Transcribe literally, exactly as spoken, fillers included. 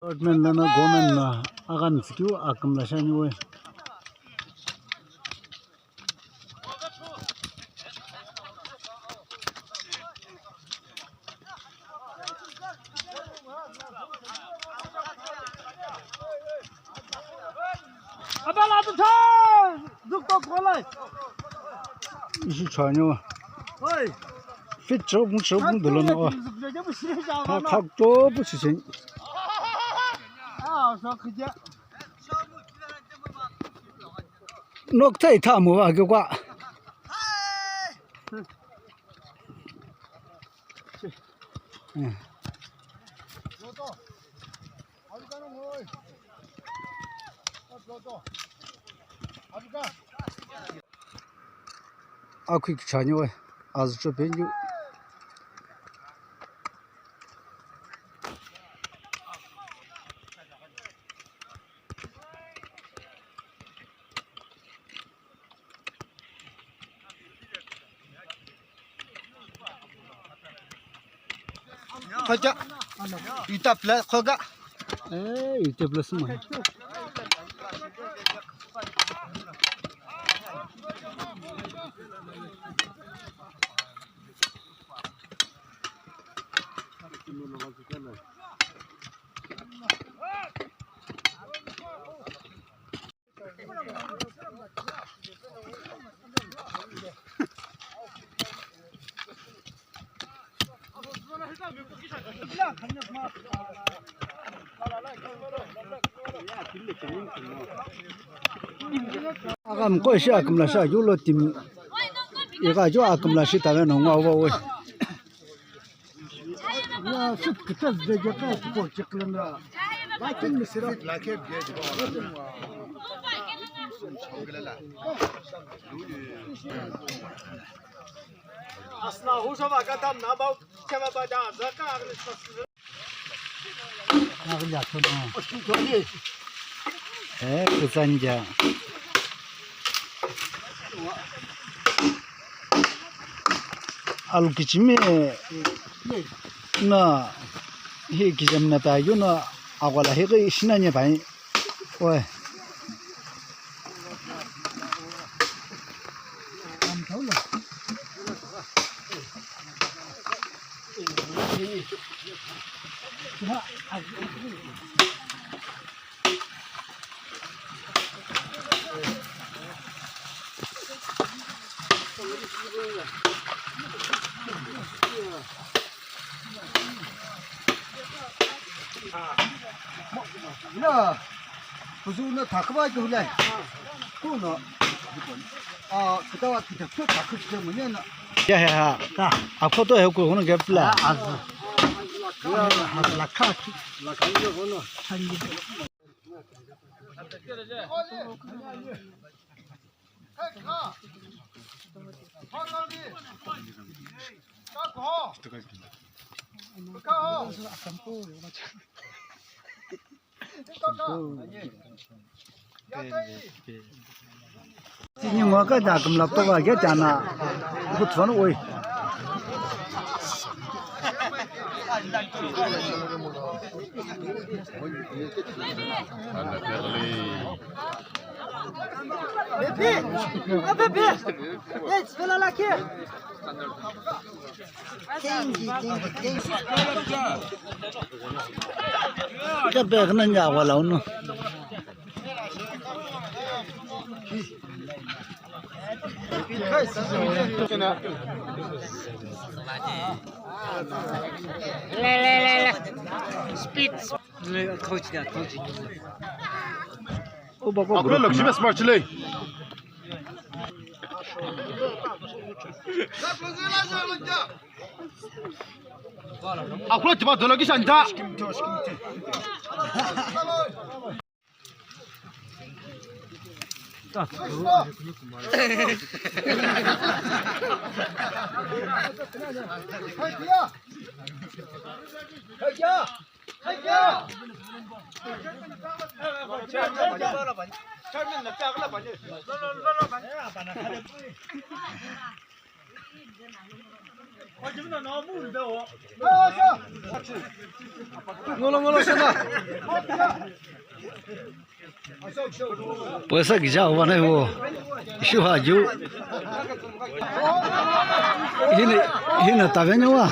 Department lono government no aghami tsikeu akümla shiani we. Ishi chhani wa. Fit chok mu chok mu dolo na wa. Kha kha to pu si sen. Nok thai tha mo wa ke kwa. Akhui kichani we, azü cho penju. Khoja. Ita plus khoga. Eh, ita plus mo. Agam ko shi akümla shi ayu lo timi. Iga ju akümla shi tave no ngwa wa we. Ya, süt kütüz de geka kuko chiklen ra. Lakin mi sira. Asna huja ba gadam na ba kema ba da zaka agni sasna. Agni atona. Eh, kuzanja. Alu kichimi na hi kijamna ta yu na agwala hi ghi shina nya pai. Oi. Ina, kuzu na thakba ke hulai. Kuno. Ah, kita wa kita tu takhu kita munya na. Ya, ya, ya. Ta. Ako to he ko hono gap la. Ah, ah. La kha. La kha ye hono. Tini ngo ka da kum laptop a ge ta na. Good phone oi. Bebe, bebe, hey, tsvela la ke. Ka bag na nya wala uno. Le, le, le, le. Speed. Coach da, coach. O baba, akula bro, lakshmi smart chile. Akula tiba dola ki shanta. Ngolo, ngolo, shona. Poisa kija wana wo. Shuha ju. Hini, hini taveni wa.